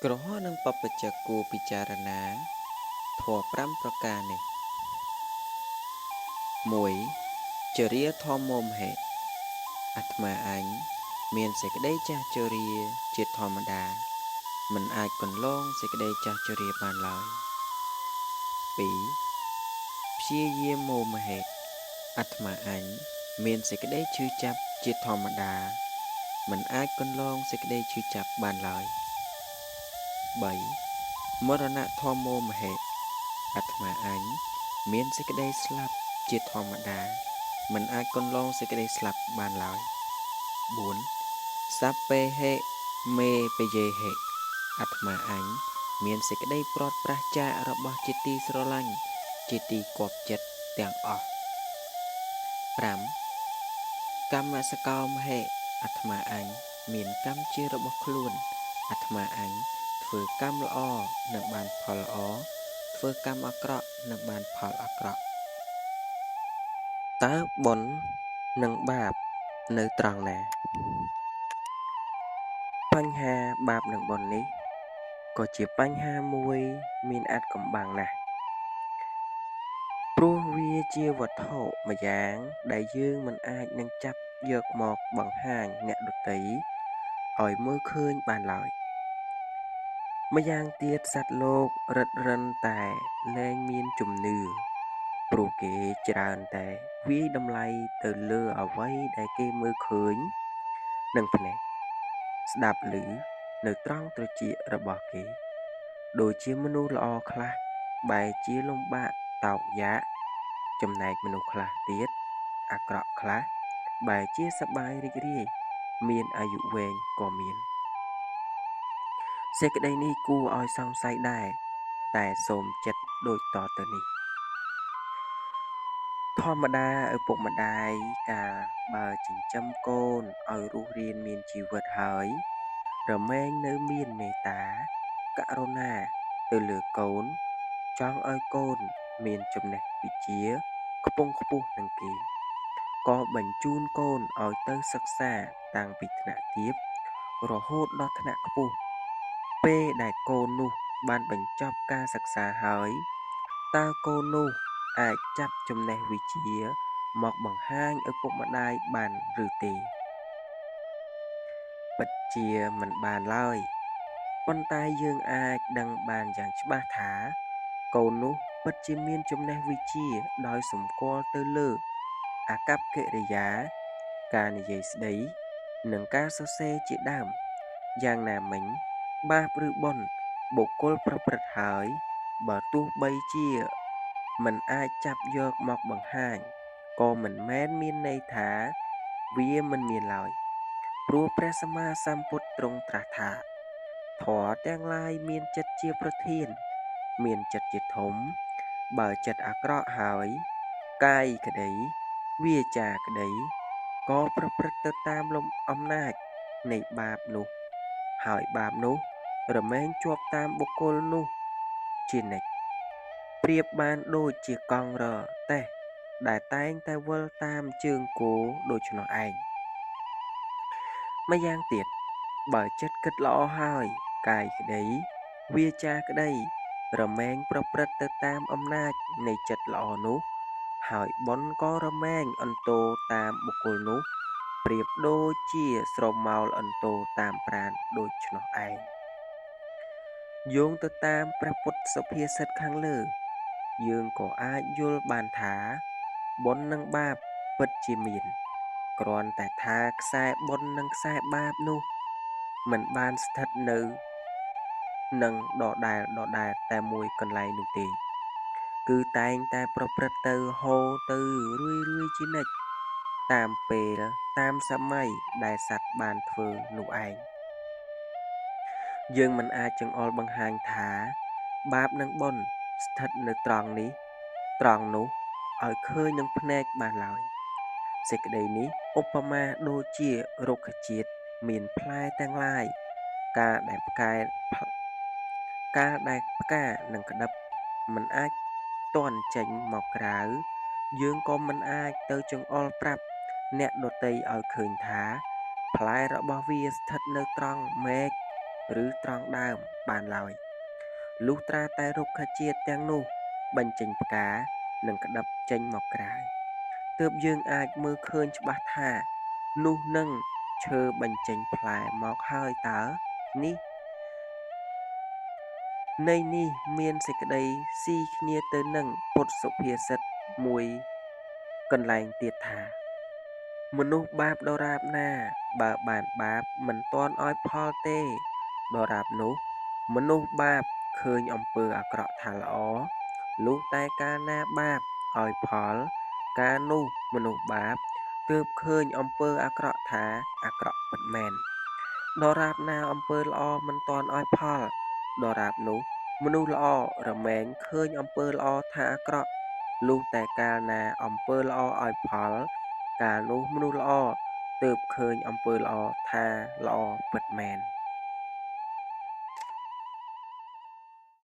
គ្រហស្ថនិងបព្វជិកគួរពិចារណាធម៌5ប្រការនេះ1ចរិយាធម្មោមហិអាត្មាអញមានសេចក្តីចាស់ជរាជាធម្មតាមិនអាចកន្លងសេចក្តីចាស់ជរាបានឡើយ2ព្យាយាមោមហិអាត្មាអញមានសេចក្តីឈឺចាប់ជាធម្មតាមិនអាចកន្លងសេចក្តីឈឺចាប់បានឡើយ3មរណៈធម្មោមហិអាត្មាអញមានសេចក្តីស្លាប់ជាធម្មតាមិនអាចកន្លងសេចក្តីស្លាប់បានឡើយ4សព្វេហិមេពយេហិអាត្មាអញមានសេចក្តីព្រាត់ប្រាសចាករបស់ជាទីស្រឡាញ់ជាទីគាប់ចិត្តទាំងអស់5កម្មសកោមហិអាត្មាអញមានកម្មជារបស់ខ្លួនអាត្មាអញធ្វើកម្មល្អនឹងបានផលល្អធ្វើកម្មអាក្រក់នឹងបានផលអាក្រក់តើបុណ្យនិងបាបនៅត្រង់ណាបញ្ហាបាបនិងបុណ្យនេះក៏ជាបញ្ហាមួយមានអាថ៌កំបាំងណាស់ព្រោះវាជាវត្ថុម្យ៉ាងដែលយើងមិនអាចនឹងចាប់យកមកបង្ហាញអ្នកដទៃឲ្យមើលឃើញបានឡើយម្យ៉ាងទៀតសត្វលោករឹតរិនតែលែងមានជំនឿព្រោះគេច្រើនតែវាយតម្លៃទៅលើអ្វីដែលគេមើលឃើញនឹងភ្នែកស្ដាប់ឮនៅត្រង់ត្រចៀករបស់គេដូចជាមនុស្សល្អខ្លះបែរជាលំបាកតោកយ៉ាកចំណែកមនុស្សខ្លះទៀតអាក្រក់ខ្លះបែរជាសប្បាយរីករាយមានអាយុវែងក៏មានសេចក្តីនេះគួរឲ្យសង្ស័យដែរតែសូមចិត្តដូចតទៅនេះធម្មតាឪពុកម្ដាយកាលបើចិញ្ចឹមកូនឲ្យរស់រានមានជីវិតហើយរមែងនៅមានមេត្តាករុណាទៅលើកូនចង់ឲ្យកូនមានចំណេះវិជ្ជាខ្ពង់ខ្ពស់នឹងគេក៏បញ្ជូនកូនឲ្យទៅសិក្សាតាំងពីថ្នាក់ទាបរហូតដល់ថ្នាក់ខ្ពស់ពេលដែលកូននោះបានបញ្ចប់ការសិក្សាហើយតើកូននោះអាចចាប់ចំណេះវិជ្ជាមកបង្ហាញឪពុកម្ដាយបានឬទេពិតជាមិនបានឡើយប៉ុន្តែយើងអាចដឹងបានយ៉ាងច្បាស់ថាកូននោះពិតជាមានចំណេះវិជ្ជាដោយសម្គាល់ទៅលើអាកប្បកិរិយាការនិយាយស្ដីនិងការសរសេរជាដើមយ៉ាងណាមិញបាបឬបុណ្យបុគ្គលប្រព្រឹត្តហើយបើទោះបីជាមិនអាចចាប់យកមកបង្ហាញក៏មិនមែនមានន័យថាវាមិនមានឡើយព្រោះព្រះសម្មាសម្ពុទ្ធទ្រង់ត្រាស់ថាធម៌ទាំងឡាយមានចិត្តជាប្រធានមានចិត្តជាធំបើចិត្តអាក្រក់ហើយកាយក្តីវាចាក្តីក៏ប្រព្រឹត្តទៅតាមលំអំណាចនៃបាបនោះហើយបាបនោះរមែងជាប់តាមបុគ្គលនោះជានិច្ចប្រៀបបានដូចជាកង់រទេះដែលតែងតែវិលតាមជើងគោដូច្នោះឯងម្យ៉ាងទៀតបើចិត្តគិតល្អហើយកាយក្តីវាចាក្តីរមែងប្រព្រឹត្តទៅតាមអំណាចនៃចិត្តល្អនោះហើយបុណ្យក៏រមែងអន្ទោតាមបុគ្គលនោះប្រៀបដូចជាស្រមោលអន្ទោតាមប្រាណដូច្នោះឯងយោងទៅតាមព្រះពុទ្ធសុភាសិតខាងលើយើងក៏អាចយល់បានថាបុណ្យនិងបាបពិតជាមានគ្រាន់តែថាខ្សែបុណ្យនិងខ្សែបាបនោះមិនបានស្ថិតនៅនឹងដដែលតែមួយកន្លែងនោះទេគឺតែងតែប្រព្រឹត្តទៅហូរទៅរឿយៗជានិច្ចតាមពេលតាមសម័យដែលសត្វបានធ្វើនោះឯងយើងមិនអាចចង្អុលបង្ហាញថាបាបនិងបុណ្យស្ថិតនៅត្រង់នេះត្រង់នោះឲ្យឃើញនឹងភ្នែកបានឡើយសេចក្តីនេះឧបមាដូចជារុក្ខជាតិមានផ្លែទាំងឡាយការដែលផ្កានិងក្តឹបមិនអាចទាន់ចេញមកក្រៅយើងក៏មិនអាចទៅចង្អុលប្រាប់អ្នកដទៃឲ្យឃើញថាផ្លែរបស់វាស្ថិតនៅត្រង់មែក ឬត្រង់ដើមបានឡើយ លុះត្រាតែរុក្ខជាតិទាំងនោះបញ្ចេញផ្កា និងក្តិបចេញមកក្រៅ ទើបយើងអាចមើលឃើញច្បាស់ថា នោះនឹងឈើបញ្ចេញផ្លែមកហើយតើនេះ ន័យនេះមានសេចក្តីស៊ីគ្នាទៅនឹងពុទ្ធសុភាសិតមួយកន្លែងទៀតថា មនុស្សបាបដរាបណា បើបានបាបមិនទាន់ឲ្យផលទេ ដរាបនោះមនុស្សបាបឃើញអំពើអាក្រក់ថាល្អ លុះតែកាលណាបាបឲ្យផល កាលនោះមនុស្សបាបទើបឃើញអំពើអាក្រក់ថាអាក្រក់ពិតមែន ដរាបណាអំពើល្អមិនទាន់ឲ្យផល ដរាបនោះមនុស្សល្អរមែងឃើញអំពើល្អថាអាក្រក់ លុះតែកាលណាអំពើល្អឲ្យផល កាលនោះមនុស្សល្អទើបឃើញអំពើល្អថាល្អពិតមែន។